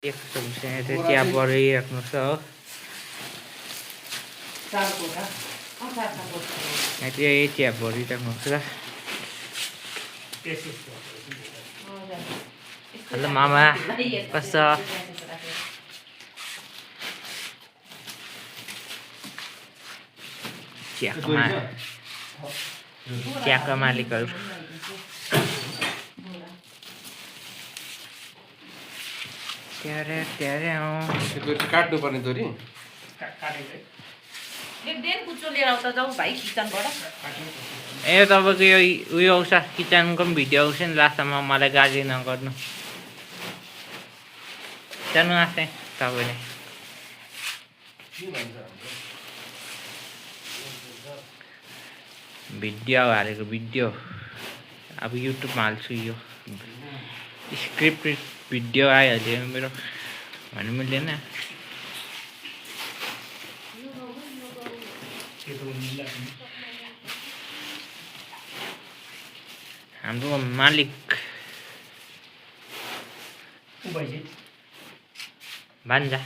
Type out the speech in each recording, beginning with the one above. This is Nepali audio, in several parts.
एक चाहिँ चिया परिराख्नु छ हो चाहिँ चिया परिराख्नु छ हेलो मामा कस्तो चियाका मालिकहरू काट्नु पर्ने दोरी ए तपाईँको यो उयो आउँछ किचनको पनि भिडियो आउँछ नि लास्टमा मलाई गाली नगर्नु जानु आँट्ने तपाईँले भिडियो हालेको भिडियो अब युट्युबमा हाल्छु यो स्क्रिप्ट भिडियो आइहाल्यो मेरो भन्नु मिल्दैन हाम्रो मालिक भान्जा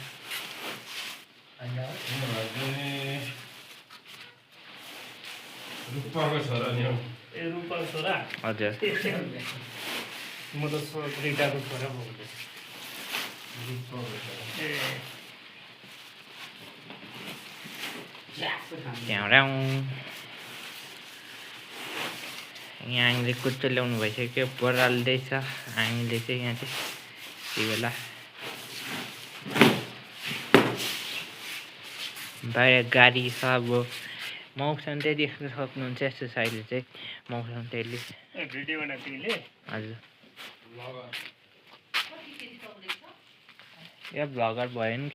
रुपाको छोरा नि ए रुपाको छोरा हजुर म त रिटाको छोरा बोल्दै यहाँ हामीले कुच्चो ल्याउनु भइसक्यो बराल्दैछ हामीले चाहिँ यहाँ चाहिँ त्यही बेला बाहिर गाडी छ अब मौसम त्यही देख्न सक्नुहुन्छ यस्तो साइडले चाहिँ मौसम त्यहीले भिडियो बनाएको तिमीले हजुर यो भ्लगर भयो नि